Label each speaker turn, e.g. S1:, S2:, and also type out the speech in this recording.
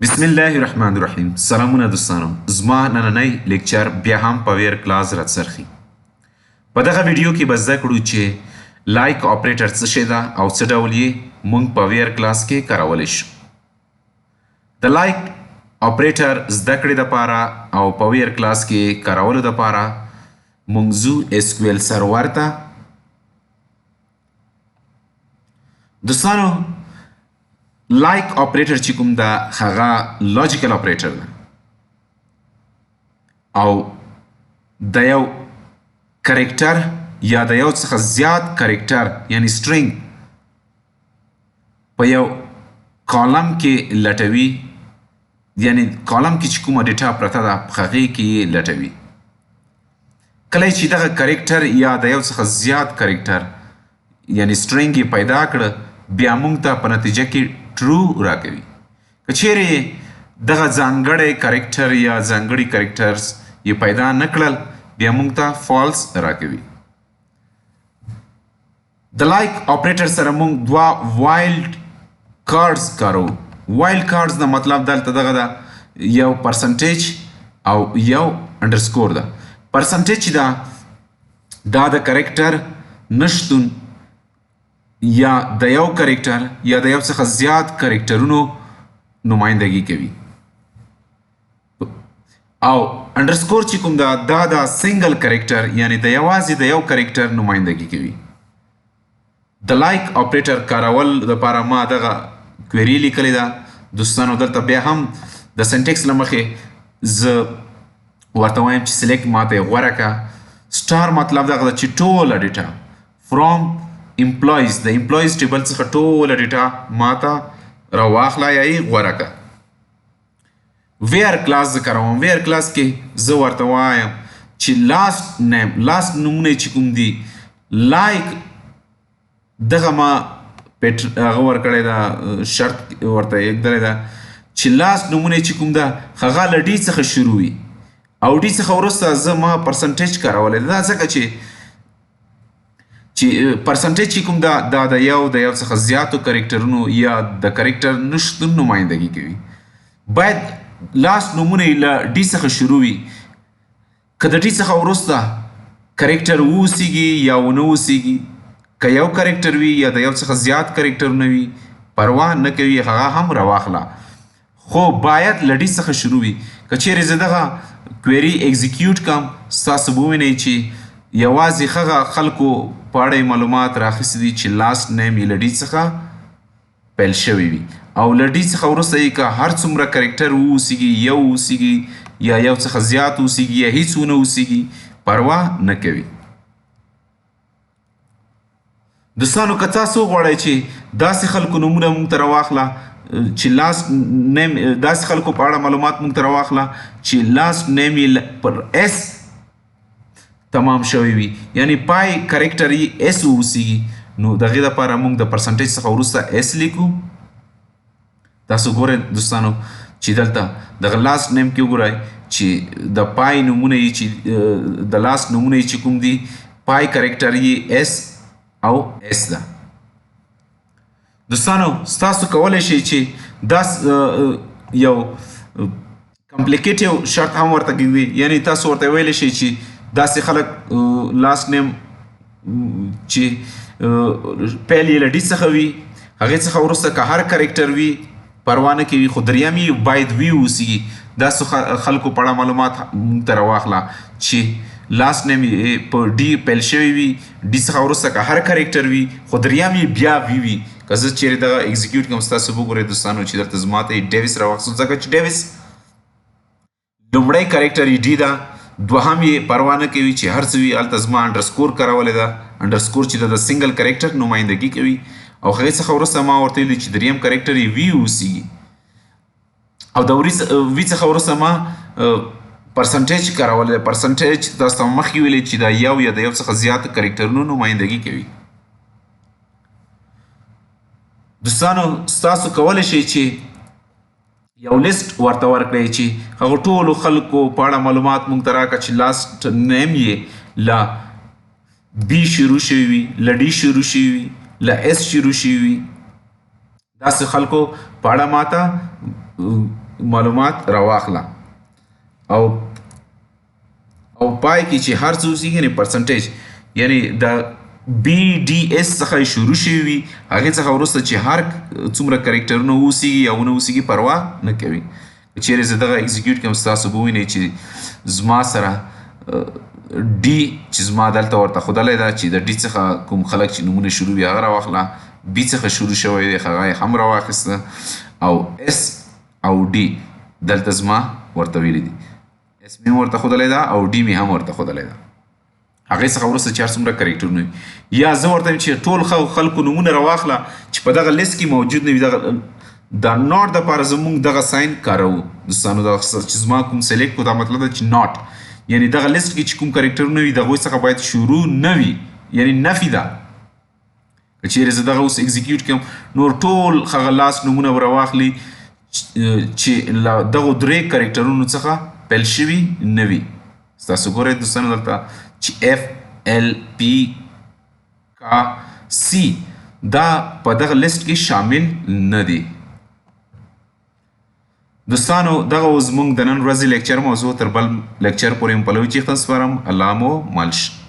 S1: بسم الله الرحمن الرحیم. سلامونه دوستانو، زما نننی lecture بیا هم په where clause راڅرخي. په دغه ویډیو کې به زده کړو چې like operator څه شی ده او څه ډول یې موږ په where clause کې کارولی شو. د like operator زده کړې دپاره او په where clause کې کارولو دپاره موږ ځو SQL Server ته. دوستانو، like operator چې کوم ده هغه logical operator ده او د یو character یا د یو څخه زیات character یعنی string په یو column کې لټوي، یعنی column کې چې کومه data پرته ده په هغې کې یې لټوي. کله چې دغه character یا د یو څخه زیات character یعنی string یې پیدا کړه، بیا موږ ته په نتیجه کې true راکوي. که چیرې دغه ځانګړی character یا ځانګړي characters یې پیدا نه کړل، بیا موږ ته false راکوي. د like operator سره موږ دوه wild cards کاروو. wild cards نه مطلب دلته دغه ده، یو percentage او یو underscore ده. percentage ده دا د character نشتون یا د یو character یا د یو څخه زیات character ونو نمایندګي کوي، او underscore چې کوم ده دا د single character یعنی د یوازې د یو character نمایندګي کوي. د like operator کارول دپاره ما دغه query لیکلې ده. دوستانو، دلته بیا هم د syntax له مخې زه ورته وایم چې select ماته یې غوره که. star مطلب دغه ده چې ټوله data from employees، د employees table څخه ټوله data ماته راواخله یا یې غوره که. where clause زه کاروم. where clause کې زه ورته وایم چې last name، last نومونه چې کوم دي، like دغه ما هغه ورکړی ده، شرط ورته یې ږدلی ده چې last نومونه چې کوم ده هغه له D څخه شروع وي او D څخه وروسته زه ما percentage کارولی ده. دا ځکه چې percentage چې کوم ده دا د یو د یو څخه زیاتو character ونو یا د character نشتون نمایندګي کوي. باید last نومونه یې له D څخه شروع وي. که د D څخه وروسته character واوسیږي یا ونه اوسیږي، که یو character وي یا د یو څخه زیات character ونه وي، پروا نه کوي، هغه هم راواخله، خو باید له D څخه شروع وي. که چیرې زه دغه query execute کړم، ستاسو به ووینئ چې یوازې هغه خلکو په اړه یې معلومات راخیستي دي چې last name یې له D څخه پیل شوی وي او له D څخه وروسته یې که هر څومره character واوسیږي، یو واوسیږي یا یو څخه زیات واوسیږي یا هیڅ ونه اوسیږي، پروا نه کوي. دوستانو، که تاسو وغواړئ چې داسې خلکو نومونه موږ ته راواخله چې last name، داسې خلکو په اړه معلومات موږ ته راواخله چې last name یې پر S تمام شوی وي، یعنی پای character یې S واوسیږي، نو د هغې دپاره موږ د percentage څخه وروسته S لیکو. تاسو ګورئ دوستانو چې دلته دغه last name کې وګورئ چې د پای نومونه یې چې د last نومونه یې چې کوم دي، پای character یې S او S ده. دوستانو، ستاسو کولی شئ چې دا یو complicative شرط هم ورته کېږدئ، یعنی تاسو ورته ویلی شئ چې داسې خلک last name چې پیل یې له D څخه وي، هغې څخه وروسته که هر character وي پروا نه کوي، خو دریم یې باید V واوسیږي. داسې خلکو په اړه معلومات موږ ته راواخله چې last name یې په D پیل شوی وي، D څخه وروسته که هر character وي خو دریم یې بیا V وي. که زه چیرې دغه execute کړم، ستاسو به وګورئ دوستانو چې دلته زما ته یې ډیویس راواخیستو، ځکه چې ډیویس لومړی character یې D ده، دوهم یې پروا نه کوي چې هر څه وي، هلته زما underscore کارولی ده. underscore چې د single character نمایندګي کوي، او هغې څخه وروسته ما ورته ویلي چې دریم character یې V اوسیږي، او د V څخه وروسته ما percentage کارولی دی. percentage تاسو ته مخکې ویلي چې دا یو یا د یو څخه زیاتو character ونو نمایندګي کوي. دوستانو، ستاسو کولی شئ چې یو لیست ورته ورکړئ چې هغه ټولو خلکو په اړه معلومات موږ ته راکړه چې last name یې له B شروع شوی وي، له D شروع شوی وي، له S شروع شوی وي. داسې خلکو په اړه ماته معلومات راواخله او پای کې چې هر څه اوسېږي، یعنې پرسنټیج، یعنې د بی ډي اس څخه شروع شوي وي، هغې څخه وروسته چې هر څومره کرکټرونه اوسېږي یا ونه اوسېږي پروا نه کوي. که چیرې زه دغه اکزیکیوټ کړم، ستاسو به ووینئ چې زما سره ډي چې زما دلته ورته ښودلی ده چې د ډي څخه کوم خلک چې نومونه شروع وي هغه راواخله، بي څخه شروع شوی دی هغه یې هم راواخیسته، او اس او ډي دلته زما ورته ویلي دي، اس مې هم ورته ښودلی ده او ډي مې هم ورته ښودلی ده. هغې څخه وروسته چې هر څومره کرکټرونه وي، یا زه ورته وایم چې ټول خلکو نومونه راواخله چې په دغه لیست کې موجود نه وي، دغه دا ناټ دپاره زموږ دغه ساین کاروو. دوستانو دغه چې زما کوم سلیکټ کو دا مطلب ده چې ناټ، یعنی دغه لیست کې چې کوم کرکټرونه وي د هغوی څخه باید شروع نه وي، یعنی نفي ده. که چیرې زه دغه اوس اکزیکیوټ کړم، نور ټول هغه لاس نومونه به راواخلي چې له دغو درې کرکټرونو څخه پیل شوي نه وي. ستاسو ګورئ دوستانو دلته چې اف ال پی کا سی دا په دغه لیست کې شامل نه دي. دوستانو دغه و زموږ د نن ورځې لیکچر موضوع. تر بل لیکچر پورې مو په لوی چښتن سپارم. الله مو مل شه.